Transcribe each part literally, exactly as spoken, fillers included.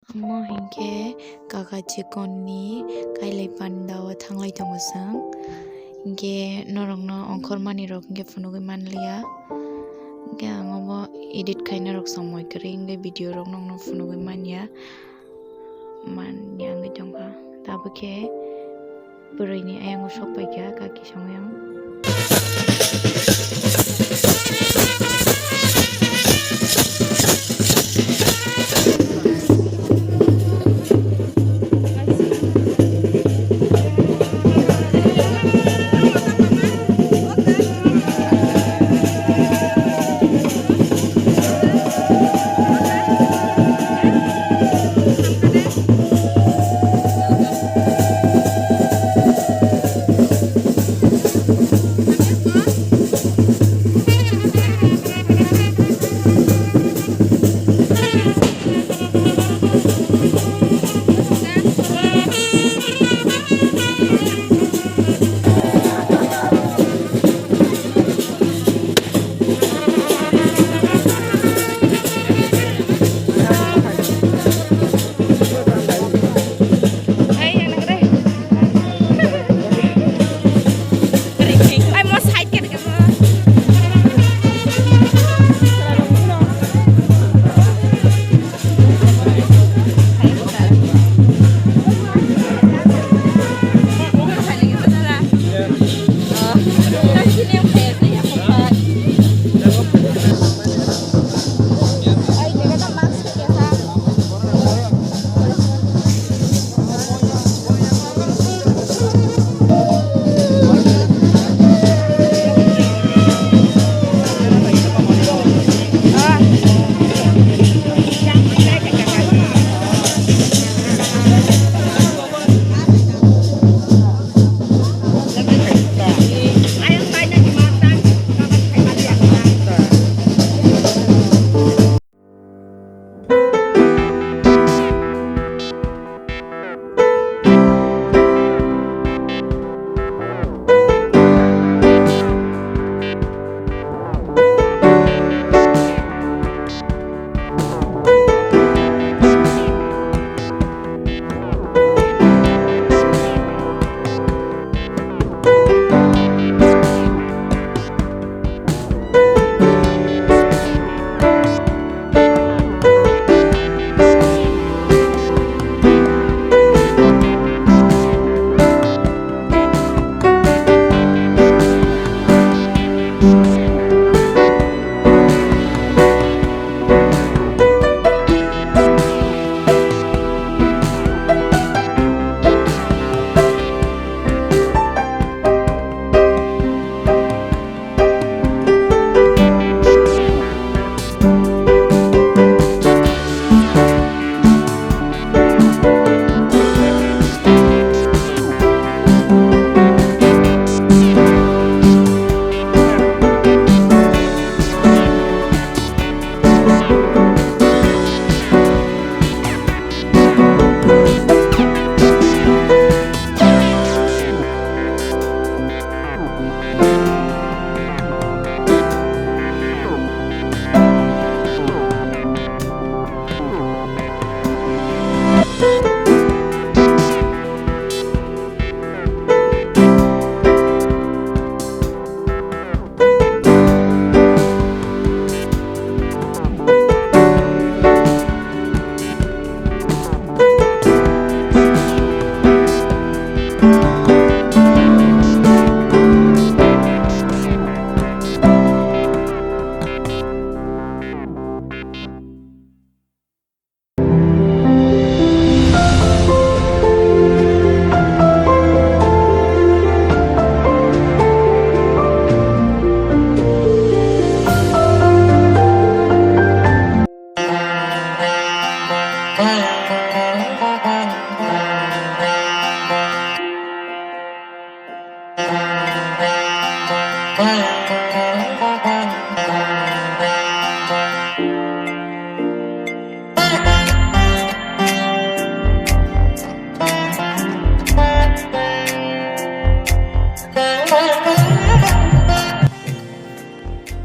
Omo hinkhe kaka chikon ni kailai panda o thanglai tongo chwng. Hinkhe norokno ongkhormani rok hinkhe phunugwi manliya. Hinkhe ang obo edit khaina rok somoi kwrwi hinkhe video rok nokno phunugwi manya. Manya wngwi tongkha. Tabukhe bwrwini ayang o sok paikha kaki songwi ang.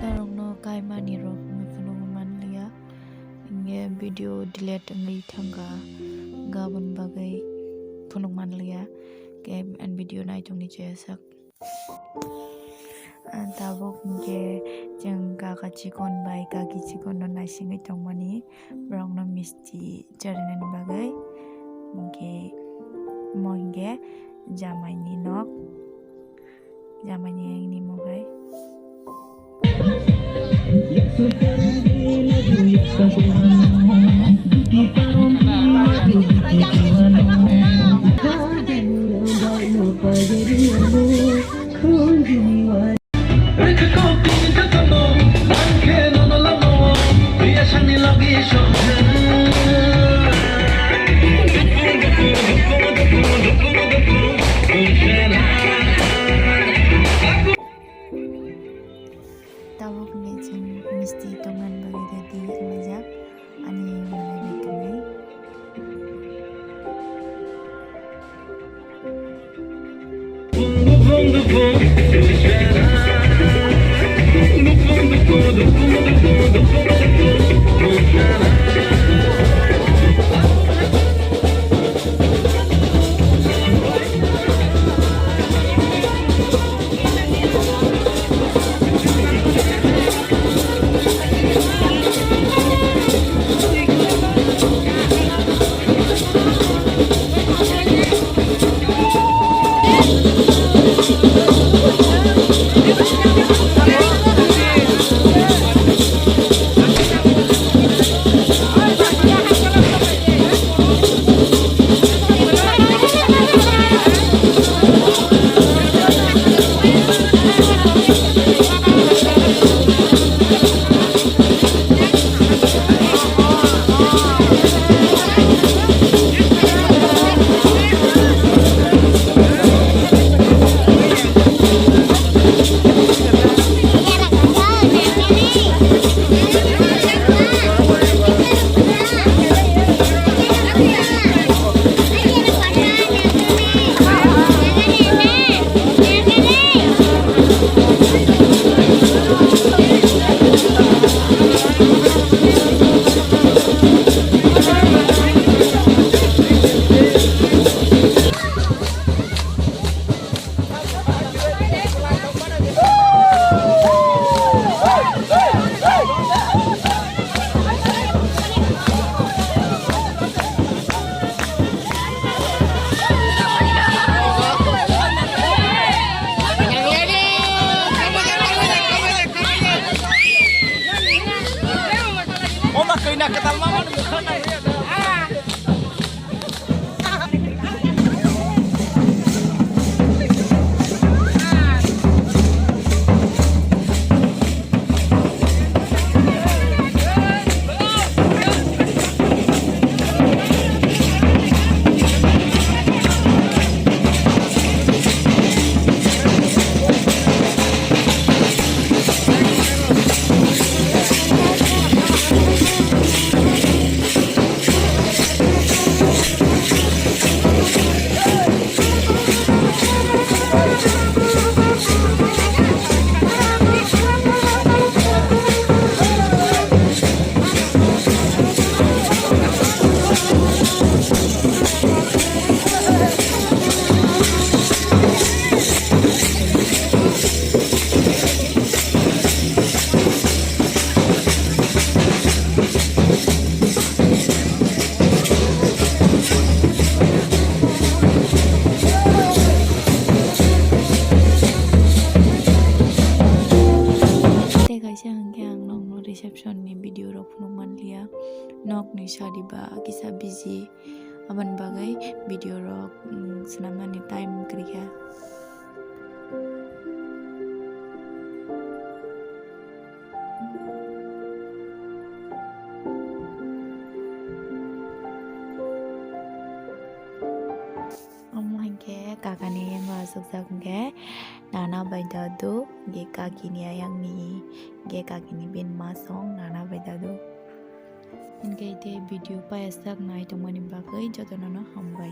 Norokno kaimani rok wngwi phunugwi manliya. Hinkhe video delete wngwi thangkha. Aboni bagwi phunuk manliya, khe ani video naitongni chaya sak. Ah, tabuk hinkhe chwng kaka chikon bai kaki chikon no naisingwi tongmani, borokno misti charinani bagwi. Hinkhe omo hinkhe jamaini nok, jamaini ayangni mokhe. Tabuk ni chwng misti tongmani bagwi ready wnglaijak ani manwi bai tongnai. Tei kaisa hwnkhe ang nokno reception ni video rok phunuk manliya, nokni sadi ba kisa busy, aboni bagwi video rok, mm, swnamnani time kwrwikha. Omo hinkhe kakani yango aswkjak hinkhe nana bai dadu, hinkhe kakini ayangni, hinkhe kakini bini ma song nana bai dadu. Hinkhe tei video paiyasak nai tongmani bagwi jotono no hambai.